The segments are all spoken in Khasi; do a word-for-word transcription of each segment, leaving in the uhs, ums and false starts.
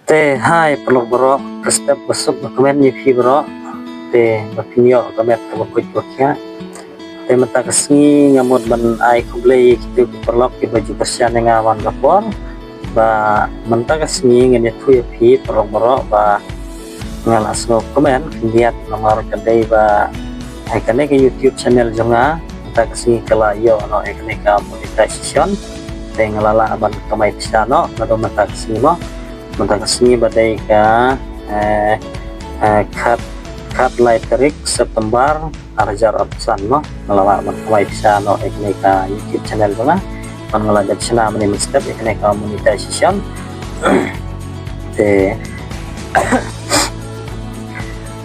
Te hai paralok baroh, ka step ba suk ba kmen ïa phi baroh. Te ba phin ïoh ka met kaba khuid ba khiah. Te mynta ka sngi nga mut ban ai khublei ïa kito ki paralok kiba ju kyrshan ïa nga man ka por. Ba mynta ka sngi ngan ïathuh ïa phi paralok baroh ba nga la sngewkmen khyndiat namar ka dei ba, eh, kane ka YouTube channel jong nga mynta ka sngi ka la ïoh noh ïa kane ka monetization. Te nga la lah ban kamai pisa noh naduh mynta ka sngi noh. Mynta ka sngi ba dei ka, eh, eh, khat, khat lai tarik September ar hajar arphew san noh. Nga la lah ban kamai pisa noh ïa kane ka YouTube channel jong nga. Ban nga la dep shna mynne mynstep ïa kane ka monetization. Te,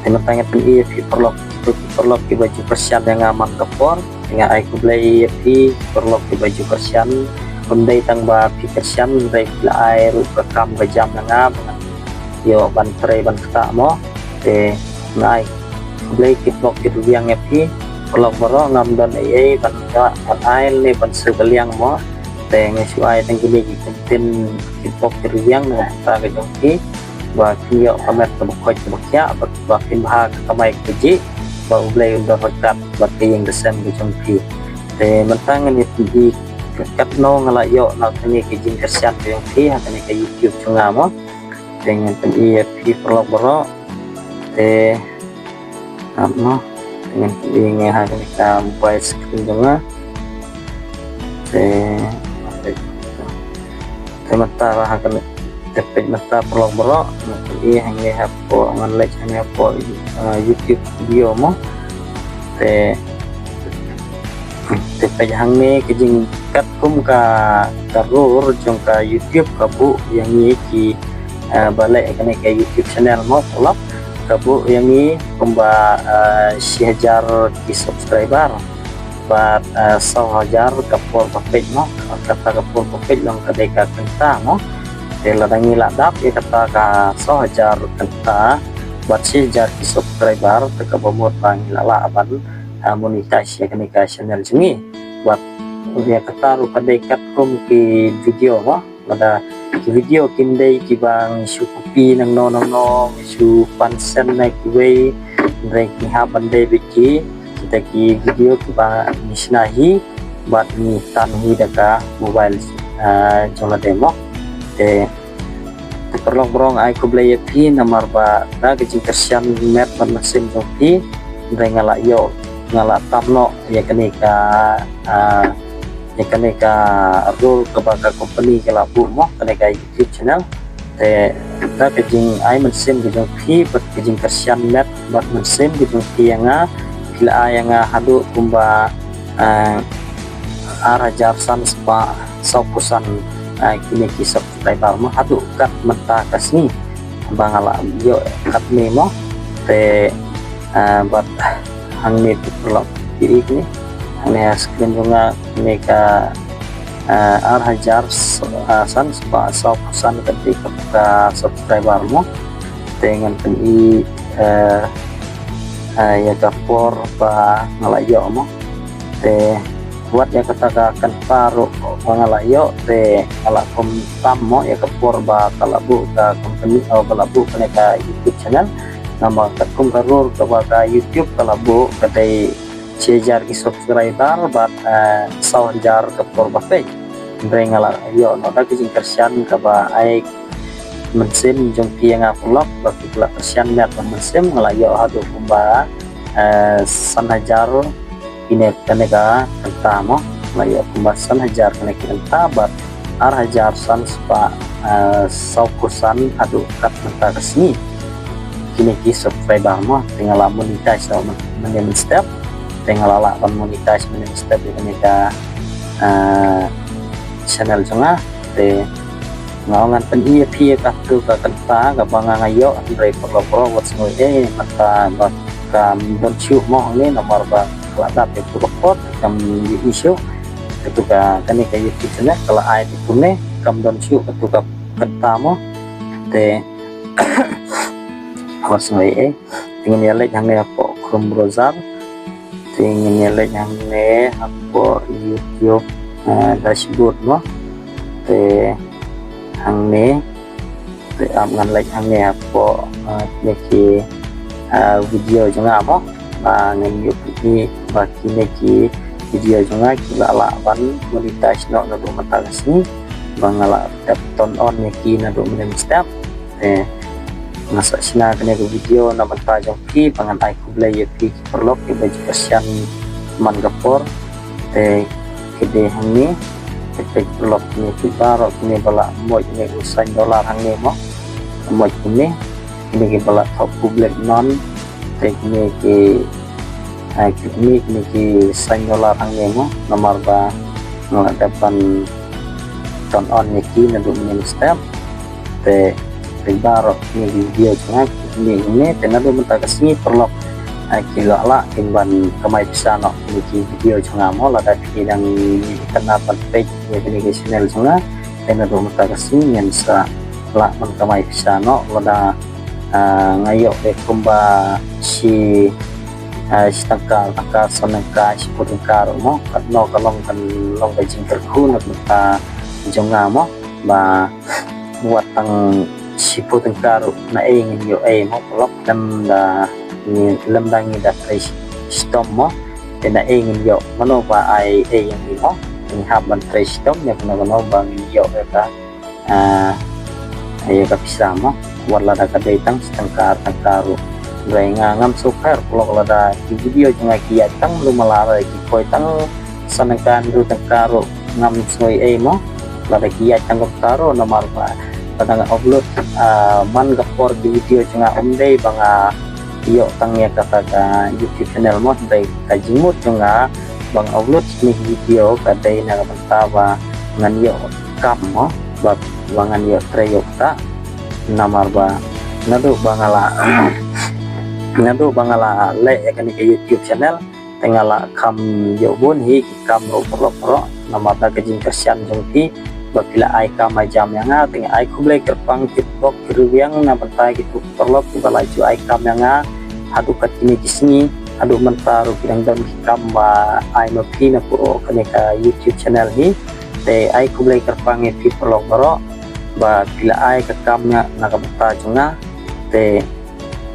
te mynta ngan pyni ïa phi paralok, phi paralok kiba ju kyrshan ïa nga man ka por. Nga ai khublei ïa phi paralok kiba ju kyrshan. Ym dei tang ba phi kyrshan, hynrei phi la ai ruh ka kam ka jam ïa nga ba ngan ïoh ban trei ban ktah mo. Te nga ai khublei kitbok kitrwiang ïa phi paralok baroh, ngam don ei ei ban, ban ai ne ban shu kylliang mo. Te nga shu ai tang kine ki kyntien kitbok kitrwiang na ka bynta ka jong phi ba phin ïoh ka met kaba khuid kaba khiah, ba, ba phin bha ka kamai kajih, ba U Blei un don ryngkat bad ka ïing ka sem ka jong phi. Te mynta ngan ïathuh ïa phi katno nga la ïoh na kane ka jingkyrshan ka jong phi ha kane ka YouTube jong nga mo. Te ngan pyni ïa phi paralok baroh. Te ap mo. Te ngan pyni ïa nga ha kane ka mobile screen jong nga. Te, te mynta ha kane, te peit mynta paralok baroh, ngan pyni hangne hapoh, ngan leit hangne hapoh, eh, YouTube video mo. Te, te peit hangne ka jingkatkum ka, ka rule jong ka YouTube ka buh ïa ngi ki, eh, ba leh kane ka YouTube channel mo paralok, ka buh ïa ngi kumba, eh, shi hajar ki subscriber bad, eh, saw hajar ka por ba peit mo. Kata ka por ba peit long ka dei ka kynta mo. Te lada ngi la dap ïa kata ka saw hajar kynta bad shi hajar ki subscriber, te kaba mut ba ngi la lah ban, eh, monetize ïa kane ka channel jong ngi. Bad ïa kata ruh ka dei katkum ki video mo. Lada ki video kim dei kiba ngi shu copy nangno nangno, ngi shu pan send na kiwei, hynrei ki hap ban dei beit ki, kita ki video kiba ngi shna hi bad ngi tan hi da ka mobile, ah, jong lade mo. Te, te paralok baroh, ai khublei ïa phi namar ba da ka jingkyrshan met bad mynsiem jong phi, hynrei nga la ïoh, nga la tam noh ïa kane ka, ah, ïa kane ka rule kaba ka company ka la buh mo, kane ka YouTube channel. Te da ka jingai mynsiem ka jong phi bad ka jingkyrshan met bad mynsiem ka jong phi ïa nga, phi la ai ïa nga haduh kumba, eh, ar hajar san spah sawphew san, eh, kine ki subscriber mo, haduh kat mynta ka sngi ba nga la ïoh katne mo. Te, eh, bad hangne te paralok, phi i kine, hangne ha screen jong nga, kane ka, eh, ar hajar, eh, san spah sawphew san ka dei ka, ka subscriber mo. Te ngan pyni, eh, eh, ïa ka por ba nga la ïoh mo. Te wat ïa kata ka kynta ruh ba nga la ïoh, te nga la kum tam mo ïa ka por ba ka la buh ka company, oh, ba la buh kane ka YouTube channel. Namar katkum ka rule kaba ka YouTube ka la buh ka dei shi hajar ki subscriber bad, eh, saw hajar ka por ba peit. Hynrei nga la ïoh noh da ka jingkyrshan kaba ai mynsiem jong phi ïa nga paralok, ba phi la kyrshan met bad mynsiem, nga la ïoh haduh kumba, eh, san hajar kine, kane ka kynta mo. Nga la ïoh kumba san hajar kine ki kynta bad ar hajar san spah, eh, sawphew san haduh kat mynta ka sngi kine ki subscriber mo. Te nga la monetize noh mynne mynstep. Te nga la lah ban monetize mynne mynstep ïa kane ka, eh, channel jong nga. Te nga ong ngan pyni ïa phi ïa katu ka kynta kaba nga nga ïoh, hynrei paralok baroh wat sngew ei ei, mynta ba kam don shuh mo hangne namar ba ka la dap ïa katu ka por, kam ïohi shuh. Katu ka, kane ka YouTube channel ka la ai te kumne, kam don shuh katu ka kynta mo. Te wat sngew ei ei. Te ngin ïa leit hangne hapoh Chrome browser. Te ngin ïa leit hangne hapoh YouTube, eh, dashboard mo. Te hangne, Te ap ngan leit hangne hapoh, ah, kine ki, ah, video jong nga mo. Ba ngan ïoh pyni ba kine ki video jong nga ki la lah ban monetize noh naduh mynta ka sngi. Ba nga la dep turn on ïa ki naduh mynstep. Te nga sa shna kane ka video na bynta jong phi ba ngan ai khublei ïa phi ki paralok kiba ju kyrshan man ka por. Te ki dei hangne. Te peit paralok kine ki baroh kine ba la moj ne u sign dollar hangne mo. Moj kine. Kine ki ba la thoh public non. Te kine ki, ah, kine, kine ki sign dollar hangne mo. Namar ba nga la dep ban turn on ïa ki naduh mynstep. Te, te baroh kine ki video jong nga kine, kine te naduh mynta ka sngi paralok, ah, ki la lah kin ban kamai pisa noh kine ki video jong nga mo. Lada phi dang ïa kane ban peit ïa kine ki channel jong nga, te naduh mynta ka sngi ngin sa lah ban kamai pisa noh. Lada, ah, nga ïoh dei kumba shi, ah, shi tyngka, tyngka, san tyngka, shiphew tyngka ruh mo. Katno ka long, kan long ka jingkyrkhu na ka bynta jong nga mo. Ba wat tang shiphew tyngka ruh na ei ngin ïoh ei mo paralok, lymda ngi, lymda ngi da trei shitom mo. Te na ei ngin ïoh, mano ba ai ei ïa ngi mo. Ngi hap ban trei shitom ïa kano kano ba ngin ïoh ïa ka, ah, ïa ka pisa mo. Wat lada ka dei tang shi tyngka ar tyngka ruh. Hynrei nga ngam sngewkher paralok lada ki video jong nga ki ïaid tang lum ala re, ki poi tang san tyngka hynriew tyngka ruh ngam sngew ei mo. Lada ki ïaid tang kumta ruh namar ba lada nga upload, ah, man ka por ki video jong nga ym dei ba nga ïoh tang ïa kata ka YouTube channel mo. Hynrei ka jingmut jong nga ba nga upload kine ki video ka dei na ka bynta ba ngan ïoh kam mo, ba, ba ngan ïoh trei ïoh ktah. Namar ba naduh ba nga la, naduh ba nga la leh ïa kane ka YouTube channel, te nga la kham ïoh bun hi ki kam ruh paralok paralok. Namar da ka jingkyrshan jong phi ba phi la ai kam ai jam ïa nga, te nga ai khublei kyrpang kitbok kiriwïang na bynta kitu ki paralok kiba la ju ai kam ïa nga haduh kat kine ki sngi. Haduh mynta ruh ki dang don ki kam ba ai ma phi na puro kane ka YouTube channel hi. Te ai khublei kyrpang ïa phi paralok baroh ba phi la ai ka kam ïa na ka bynta jong nga. Te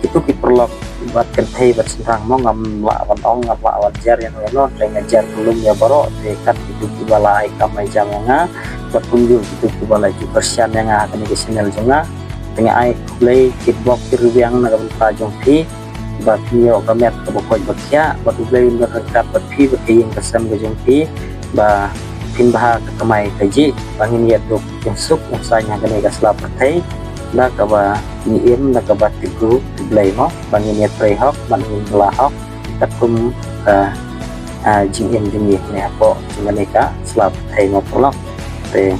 kitu ki paralok bad kynthei bad shynrang mo, ngam lah ban ong, ngam lah ban jer ïano ïano, te nga jer kyllum ïa baroh. Te kat kitu kiba la ai kam ai jam ïa nga bad kumjuh kitu kiba la ju kyrshan ïa nga ha kane ka channel jong nga. Te nga ai khublei kitbok kiriwïang na ka bynta jong phi ba phin ïoh ka met kaba koit ba khiah, bad U Blei un don ryngkat bad phi bad ka ïing ka sem ka jong phi, ba phin bha ka kamai kajih, ba ngin ïoh duk jingsuk jingsaiñ ha kane ka sla pyrthei da kaba ngi im, da kaba tip U Blei mo, ba ngin ïatrei hok, ba ngin bylla hok katkum ka, ah, jingim jong ngi ne hapoh jong kane ka sla pyrthei mo paralok. Te,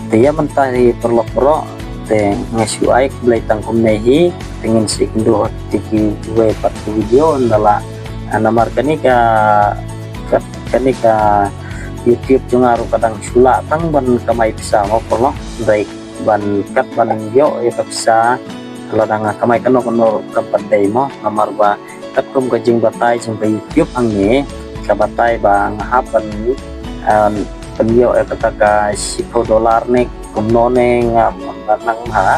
te ïa mynta hi paralok baroh, te nga shu ai khublei tang kumne hi. Te ngin sa ïakynduh ha kito kiwei pat ki video ynda la, ah, namar kane ka, ka, kane ka YouTube jong nga ruh ka dang shu lah tang ban kamai pisa mo paralok. Hynrei ban kat ban ïoh ïa ka pisa lada nga kamai kano kano ruh kam pat dei mo. Namar ba katkum ka jingbatai jong ka YouTube hangne ka batai ba nga hap ban, ah, pynïoh ïa kata ka shiphew dollar ne kumno ne nga, nga nang ha.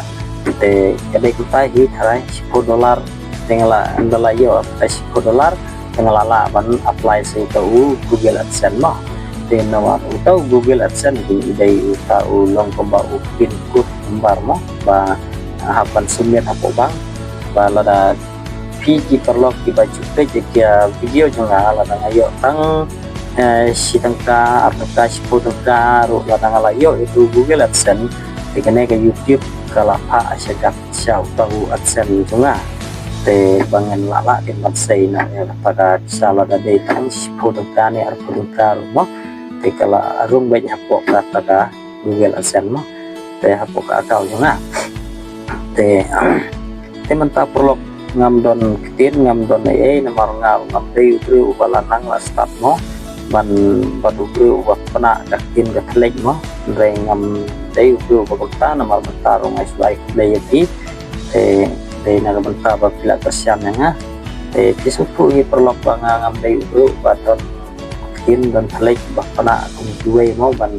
Te ka dei kumta hi, tharai shiphew dollar te nga la, ynda la ïoh kata shiphew dollar te nga la lah ban apply sa uta u Google AdSense mo. Te namar uta u Google AdSense te i dei uta u long kumba u pin code number mo, ba hap ban submit hapoh bank. Ba lada phi ki paralok kiba ju peit ïa ki video jong nga, lada nga ïoh tang, eh, shi tyngka, ar tyngka, shiphew tyngka ruh, lada nga la ïoh ïa utu u Google AdSense, te kane ka YouTube ka la phah sha ka, sha uta u AdSense jong nga. Te ba ngan lah lah kin ban sei noh ïa kata ka pisa lada dei tang shiphew tyngka ne arphew tyngka ruh mo. Te ka la rung beit hapoh kata ka Google AdSense mo. Te hapoh ka account jong nga. Te, te mynta paralok ngam don ktien, ngam don ei ei, namar nga ruh ngam dei u briew uba la nang la stad mo. Ban, bad u briew uba pynah ka ktien ka thylliej mo. Hynrei ngam dei u briew uba kumta, namar mynta ruh nga shu ai khublei ïa phi. Te dei na ka bynta ba phi la kyrshan ïa nga. Te phi sngewthuh hi paralok ba nga ngam dei u briew uba don ktien don thylliej ba pynah kum kiwei mo, ban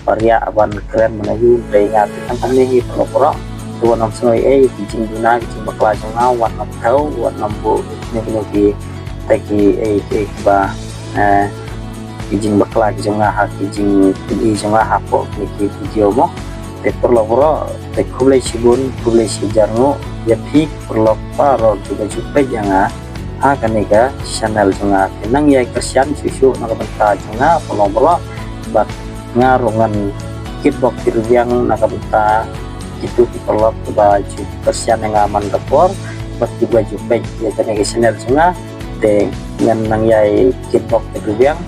Pariah ban kren mano yu dei nga te tang kumne hi paralok baroh. Te wat nym sngew ei ki jingduna ki jingbakla jong nga, wat nym thew, wat nym buh kine kine ki te ki ei ki ei kiba, eh, ki jingbakla ki jong nga ha ki jingpyni jong nga hapoh kine ki video mo. Te paralok baroh te khublei shibun, khublei shihajar nguh ïa phi paralok baroh kiba ju peit ïa nga ha kane ka channel jong nga. Te nang ïai kyrshan shuh shuh na ka bynta jong nga paralok baroh, bad nga ruh ngan kitbok kitrwiang na ka bynta kito ki paralok kiba ju kyrshan ïa nga man ka por bad kiba ju peit ïa kane ka channel jong nga. Te ngan nang ïai kitbok kitrwiang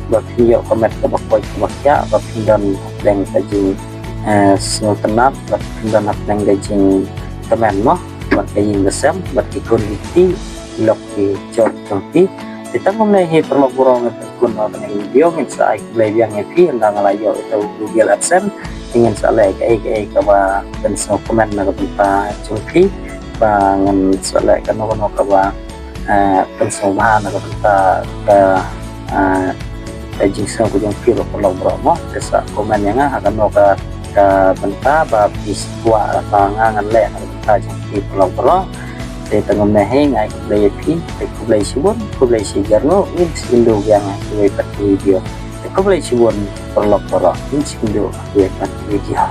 ba phin ïoh ka met kaba koit kaba khiah, ba phin don hapdeng ka jing, eh, sngewtynnat, ba phin don hapdeng ka jingkmen mo, bad ka ïing ka sem, bad ki khun ki kti, ki lok ki jor jong phi. Te tang kumne hi paralok baroh, ngan pynkut noh ha kane ka video, ngin sa ai khublei biang ïa phi, ynda nga la ïoh ïa u Google AdSense, te ngin sa leh kaei kaei kaba pynsngewkmen na ka bynta jong phi, ba ngin sa leh kano kano kaba, eh, pynsngewbha na ka bynta ka, eh, ka jingsngew ka jong phi ruh paralok baroh mo. Te sa comment ïa nga ha kano ka, ka bynta ba phi kwah ba nga ngan leh na ka bynta jong phi paralok baroh. Te tang kumne hi, nga ai khublei ïa phi, te khublei shibun, khublei shihajar nguh, ngin sa ïakynduh biang ha kiwei pat ki video. Te khublei shibun paralok baroh, ngin sa ïakynduh ha kiwei pat ki video.